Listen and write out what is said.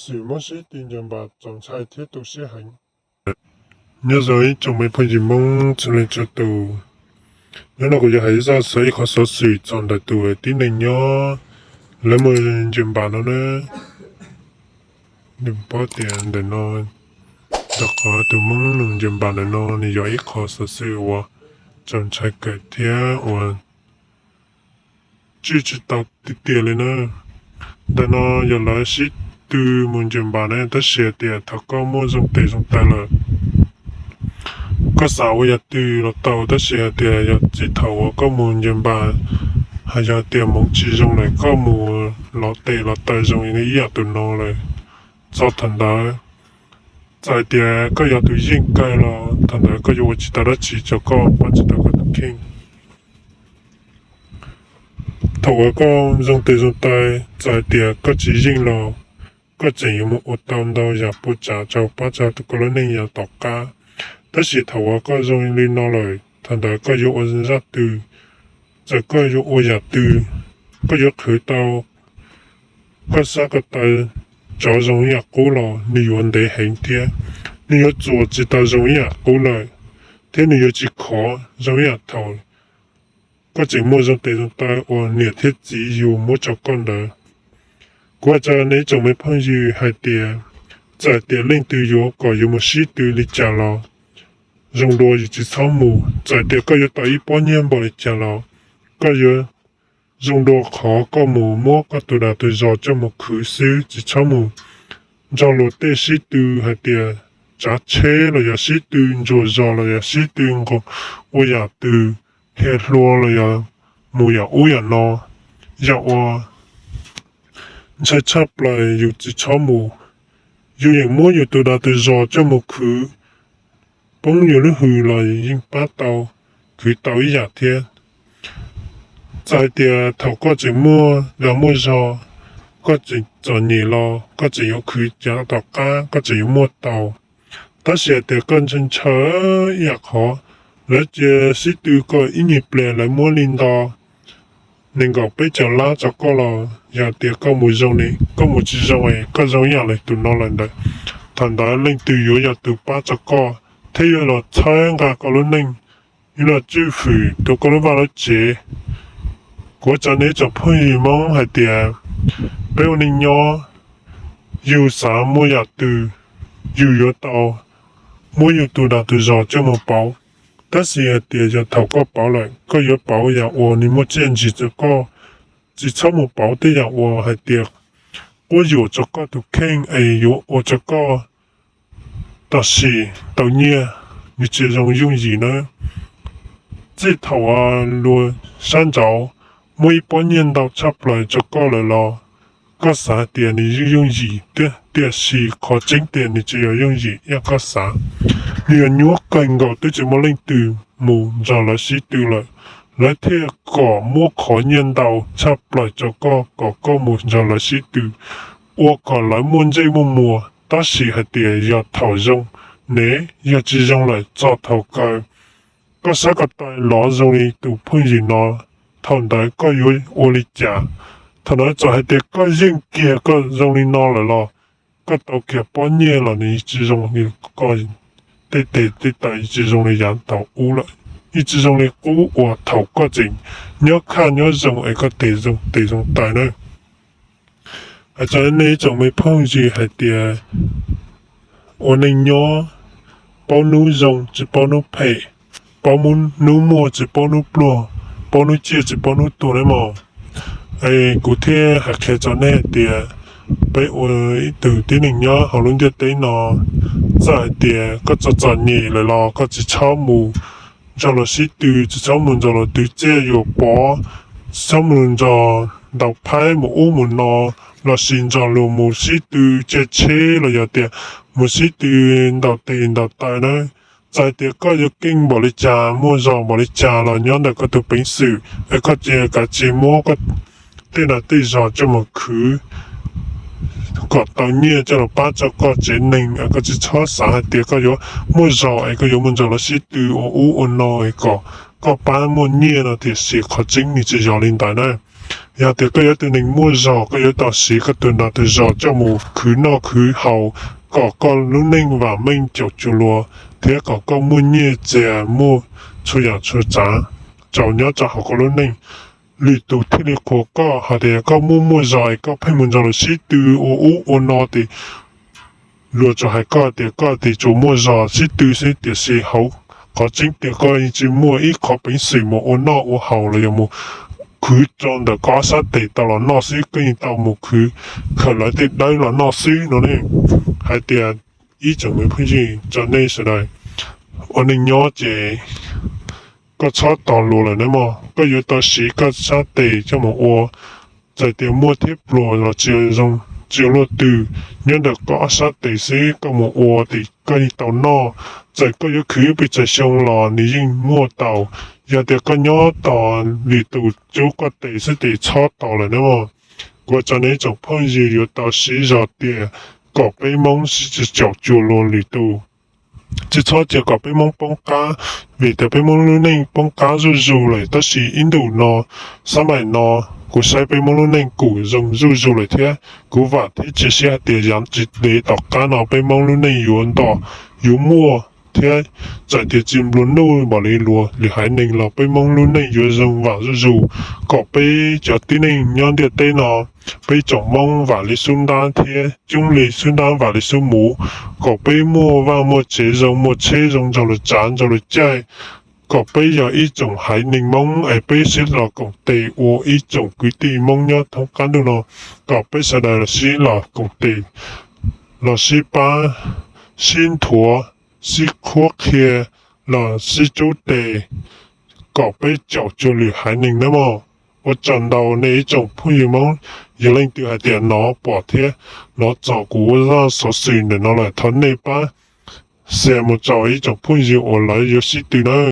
xwm muab sib tw ncaws npas txaus ntshai thiab tu siab heev. Nyob zoo ib tsoom me phooj ywg Hmoob txhua leej txhua tus, hnub no kuv yuav hais zaj xov, ib qho xov xwm txog ntawm tus tib neeg nyob lawv mus ncaws npas no na. Nws paub tias ntawm no, ntawm qhov tus Hmoob nws ncaws npas ntawm no nws yog ib qho xov xwm uas txaus ntshai kawg thiab uas tswj tsis tau tiag tiag li na. Ntawm no yog lawv sib tw mus ncaws npas na, tab sis hais tias thaum koj muaj zoo tes zoo taw lawm, koj xav ua yam twg los tau, tab sis hais tias yog txij thaum uas koj mus ncaws npas, hos yog tias hmoov tsis zoo lawm koj mus lov tes lov taw zoo li ib yam tus no lawm, txog thaum ntawd txawm hais tias koj yog tus yeej kawg los thaum ntawd koj yuav ua tsis tau dab tsi rau koj, pab tsis tau koj tus kheej. Thaum uas koj zoo tes zoo taw, txawm hais tias koj tsis yeej los koj tseem yuav mus ua tau ntau yam puas tsav rau pab tsis tau koj lub neej yav tom qab. Tab sis thaum uas koj zoo li no lawm, thaum ntawd koj yuav ua zaj twg, txawm koj yuav ua yam twg, koj yuav qhwv tau koj sab ko taw rov zoo ib yam qub los nws yuav ntev heev thiab nws yuav txuas tsis tau zoo ib yam qub lawm, thiab nws yuav tsis khov zoo ib yam thaum koj tseem muaj zoo tes zoo taw uas niam thiab txiv yus muab rau koj ntawd. Kuv hais rau nej tsoom me phooj ywg hais tias, txawm tias leej twg yuav kom yus mus sib tw li cas los zoo dua yus tsis txhob mus. Txawm tias koj yuav tau ib pob nyiaj npaum li cas los koj yuav zoo dua qhov koj mus muab koj tus dag tus zog coj mus khwv xwb, tsis txhob mus nrog luag tej sib tw hais tias tsav tsheb los yog sib tw ntsuas zog los yog sib tw nqus ua yam twg, qhia hlua los yog mus yam ub yam no. Yam uas ntshai tshaj plaws yus tsis txhob mus. Yus yeej muab yus tus dag tus zog coj mus khwv, poob yus lub hws los yeej pab tau, khwv tau ib yam thiab. Txawm hais tias thaum koj tseem muaj dag muaj zog, koj tseem txom nyem los koj tseem yuav khwv cav tom qab koj tseem yuav muaj tau. Tab sis hais tias koj ntshaw ntshaw ib yam qhov, lawv cia sib tw koj ib nyuag pliag lawv muab li nto nees nkaum peb caug lab rau koj los yog tias koj mus zoo ne, koj mus tsis zoo es koj zoo ib yam li tus no lawm ntawd, thaum ntawd leej twg yuav yog tus pab rau koj thiab yuav los txhawb nqa koj lub neej, yuav los tswj hwm rau koj lub vaj lub tsev? Kuv hais rau nej tsoom phooj ywg Hmoob hais tias peb ua neej nyob, yus xav muaj yam twg, yus yuav tau muab yus tus dag tus zog coj mus pauv. Tab sis hais tias yog thaum koj pauv lawm koj yuav pauv yam uas nws muaj txiaj ntsig rau koj, tsis txhob mus pauv tej yam uas hais tias quab yuam rau koj tus kheej es yuav ua rau koj tam sim tau nyiaj, nws tsis zoo yooj yim nawb. Txij thaum luag sab nraud muaj ib pob nyiaj ntau tshaj plaws rau koj lawm los koj xav tias nws yooj yooj yim, tiam sis qhov tseeb tias nws tsis yog yooj yim ib yam koj xav. Nws yog nyuaj kawg nkaus twb tsis muaj leej twg mus nrog lawv sib tw lawm, lawv thiaj kom muab qhov nyiaj ntau tshaj plaws rau koj kom koj mus nrog lawv sib tw, ua kom lawv muaj ntsej muaj muag. Tab sis hais tias yog thaum zoo ne, yog tsis zoo lawm txog thaum kawg koj sab ko taw lov zoo li tus phooj ywg no, thaum ntawd koj yuav ua li cas? Thaum ntawd txawm hais tias koj yeej kiag koj zoo li no lawm los koj tau kiag pob nyiaj los nws tsis zoo li koj, tej tes tej taw tsis zoo li yav thaum ub lawm, yeej tsis zoo li qub uas thaum koj tseem nyob khaj nyob zoo es koj tes zoo tes zoo taw na. Hais rau nej ib tsoom me phooj ywg hais tias ua neej nyob, paub hnub zoo tsis paub hnub phem, paub hnub muaj tsis paub hnub pluag, paub hnub ciaj tsis paub hnub tuag nawb mog. Es kuv thiaj hais qhia rau nej hais tias peb ua ib tug tib neeg nyob hauv lub ntiaj teb no, txawm hais tias koj txom txom nyem lawm los koj tsis txhob mus nrog luag sib tw, tsis txhob mus nrog luag twv txiaj yuam pov, tsis txhob mus nrog ntaus phaib mus ub mus no, lossis nrog luag mus sib tw caij tsheb los yog tias mus sib tw ntaus tes ntaus taw na. Txawm tias koj yuav keej npaum li cas, muaj zog npaum li cas los nyob ntawm koj tus peev xwm es koj cia kav tsij muab koj tej dag tej zog coj mus khwv kom tau nyiaj coj los pab rau koj tsev neeg. Koj tsis txhob xav hais tias koj yuav muaj zog es koj yuav mus nrog luag sib tw ua ub ua no es kom koj pab muaj nyiaj no, tiam sis qhov tseeb nws tsis yog li ntawd na. Yog tias koj yog tus neeg muaj zog, koj yuav tau siv koj tus nrog tus zog coj mus khwv noj khwv haus, kom koj lub neej vam meej caum cuag luag, thiab kom koj muaj nyiaj txiag, muaj txhua yam txhua tsav rau nyob rau hauv koj lub neej. Lwm tus thiaj li qhuas koj hais tias koj muaj muaj zog es koj pheej mus nrog luag sib tw ua ub ua no, ces luag tsuas hais koj tias koj tsis tshua muaj zog sib tw xwb, tiam sis hauv qhov tseeb tias koj yeej tsis muaj ib qho peev xwm mus ua noj ua haus los yog mus khwv rau ntawm koj ob sab tes tau los noj xwb, koj yeej tau mus khwv khaws lawv tej dawb los noj xwb no ne. Hais tias ib tsoom me phooj ywg, tsoom nej sawv daws ua neej nyob ces koj txhob tos luag lawm nawb mog. Koj yuav tau siv koj sab tes coj mus ua. Txawm tias muaj thiab pluag los tsis zoo, tsis luaj twg, nyob ntawm koj ob sab tes xwb koj mus ua ces koj yeej tau noj. Txawm koj yuav khwv pes tsawg xyoo los nws yeej muaj tau. Yog tias koj nyob tos lwm tus cub koj tes xwb ces txhob tos lawm nawb mog. Kuv ua tsaug nej tsoom phooj ywg yuav tau siv zog tias kom peb Hmoob sib tsis caum cuag luag lwm tus. Tsis txhob cia kom peb Hmoob poob qab, vim tias peb Hmoob lub neej poob qab zuj zus lawm, tab sis ib ntus no, xab maim no, kuv saib peb Hmoob lub neej kuj zoo zuj zus lawm thiab. Kuv vam thiab cia siab hais tias yav tsis ntev tom qab no peb Hmoob lub neej yuav nto, yuav muaj thiab. Txawm tias tsis nplua nuj npaum li luag lwm haiv neeg los peb Hmoob lub neej yuav zoo vam zuj zus, kom peb cov tib neeg nyob ntiaj teb no, peb tsoom Hmoob vam li xub ntab thiab coob li xub ntab vam li xub muv, kom peb muaj vaj muaj tsev zoo, muaj tsheb zoo, nrog luag tsav nrog luag caij, kom peb yog ib tsoom haiv neeg Hmoob es peb sib los koom tes ua ib tsoom kwv tij Hmoob nyob thoob qab ntuj no, kom peb sawv daws los sib los koom tes, los sib pab, sib nthuav, sib qhuab qhia, los sib rub tes, kom peb caum cuag lwm haiv neeg nawb mog. Ua tsaug ntau nej ib tsoom phooj ywg Hmoob, yog leej twg hais tias hnov pom thiab hnov txog kuv zaj xov xwm ntawm no lawm thov nej pab share mus rau ib tsoom phooj ywg uas lawv yuav sib tw nawb.